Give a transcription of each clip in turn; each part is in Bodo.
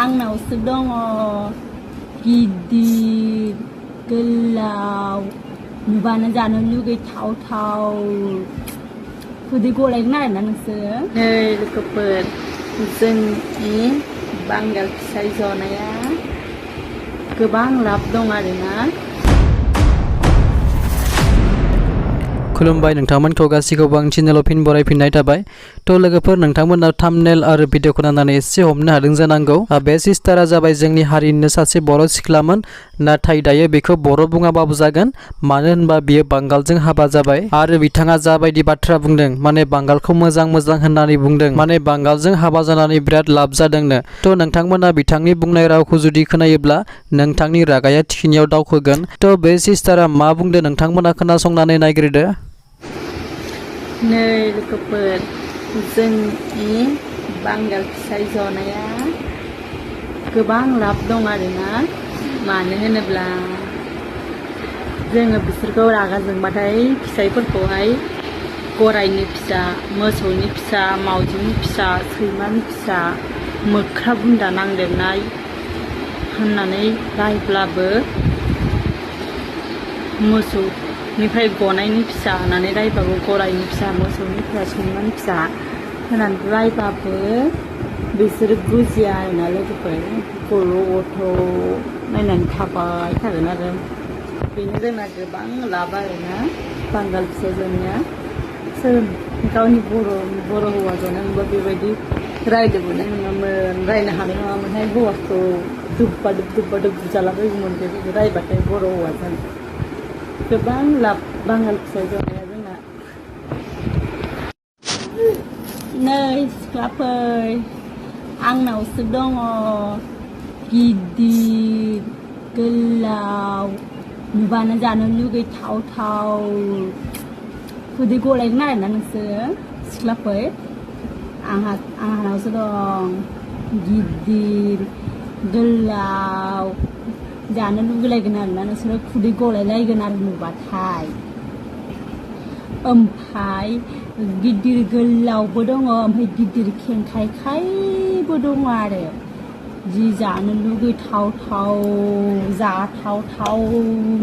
आंनावसो दङ गिदिर गोलाव नुबानो जानो लुगैथावथाव खुदै गलायगोन आरोना नोंसोरो नै लोगोफोर जोंनि बांगाल फिसाइ जनाया गोबां लाब दं आरोना खुलुमबाय नोंथांमोनखौ गासिखौबो आं चेनेलाव फिन बरायफिननाय थाबाय थ' लोगोफोर नोंथांमोना थाम्बनेल आरो भिडिअखौ नायनानै एसे हमनो हादों जानांगौ बे सिस्टारा जाबाय जोंनि हारिनिनो सासे बर' सिख्लामोन नाथाय दायो बेखौ बर' बुङाबाबो जागोन मानो होनबा बियो बांगालजों हाबा जाबाय आरो बिथाङा जाबायदि बाथ्रा बुंदों माने बांगालखौ मोजां होननानै बुंदों माने बांगालजों हाबा जानानै बिराद लाब जादोंनो थ' नोंथांमोना बिथांनि बुंनाय रावखौ जुदि खोनायोब्ला नोंथांनि रागाया थिखिनियाव दावखोगोन थ' बे सिस्टारा मा बुंदों नोंथांमोना खोनासंनानै नायग्रोदो नै लोगोफोर जोंनि बांगाल फिसाइ जनाया गोबां लाब दं आरोना मानो होनोब्ला जोङो बिसोरखौ रागा जोंबाथाय फिसाइफोरखौहाय गरायनि फिसा मोसौनि फिसा मावजिनि फिसा सैमानि फिसा मोख्रा बुन्दा नांदेरनाय होननानै रायब्लाबो मोसौनिफ्राय गनायनि फिसा होननानै रायबाबो गरायनि फिसा मोसौनि फिसा सैमानि फिसा होननानै रायबाबो बिसोरो बुजिया आरोना लोगोफोर गल' गथ' नायनानै थाबाय थागोन आरो बेनो जोंना गोबां लाब आरोना बांगाल फिसाइ जनाया सोर गावनि बर' हौवा जनानैबो बेबायदि रायनो मोननाय नङामोन रायनो हानाय नङामोनहाय हौवाखौ दुब्बा दुब बुजालाबायगौमोन बेबायदि रायबाथाय बर' हौवाजों गोबां लाब बांगाल फिसाइ जनाया जोंना नै सिख्लाफोर आंनावसो दङ गिदिर गोलाव नुबानो जानो लुगैथावथाव खुदै गलायगोन आरोना नोंसोरो सिख्लाफोर आंहानावसो दं गिदिर गोलाव जानो लुगैलायगोन आरोना नोंसोरो खुदै गलायलायगोन आरो नुबाथाय ओमफ्राय गिदिर गोलावबो दङ ओमफ्राय गिदिर खेंखायखायबो दङ आरो जि जानो लुगैथावथाव जाथावथाव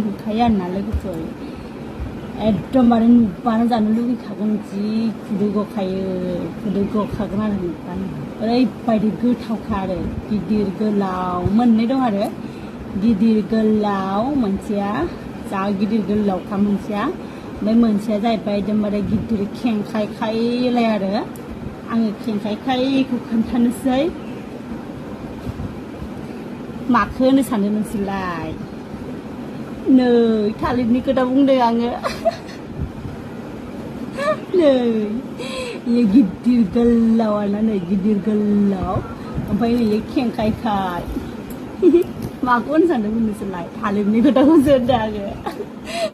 नुखायो आरोना लोगोफोर एकदमबारे नुबानो जानो लुगैखागोन जि खुदै गखागोन आरो नुबानो ओरैबायदि गोथावखा आरो गिदिर गोलाव मोननै दं आरो गिदिर गोलाव मोनसेया जा गिदिर गोलावखा मोनसेया ओमफ्राय मोनसेया जाहैबाय एकदमबारे गिदिर खेंखायखायलाय आरो आङो खेंखायखायखौ खोन्थानोसै माखौ होनो सानदों नोंसोरलाय नै थालिरनि खोथा बुंदों आङो नै इयो गिदिर गोलाव आरोना नै गिदिर गोलाव ओमफ्राय नै खेंखायखाय माखौ होनो सानदोंमोन नोंसोरलाय थालिरनि खोथाखौसो होनदों आङो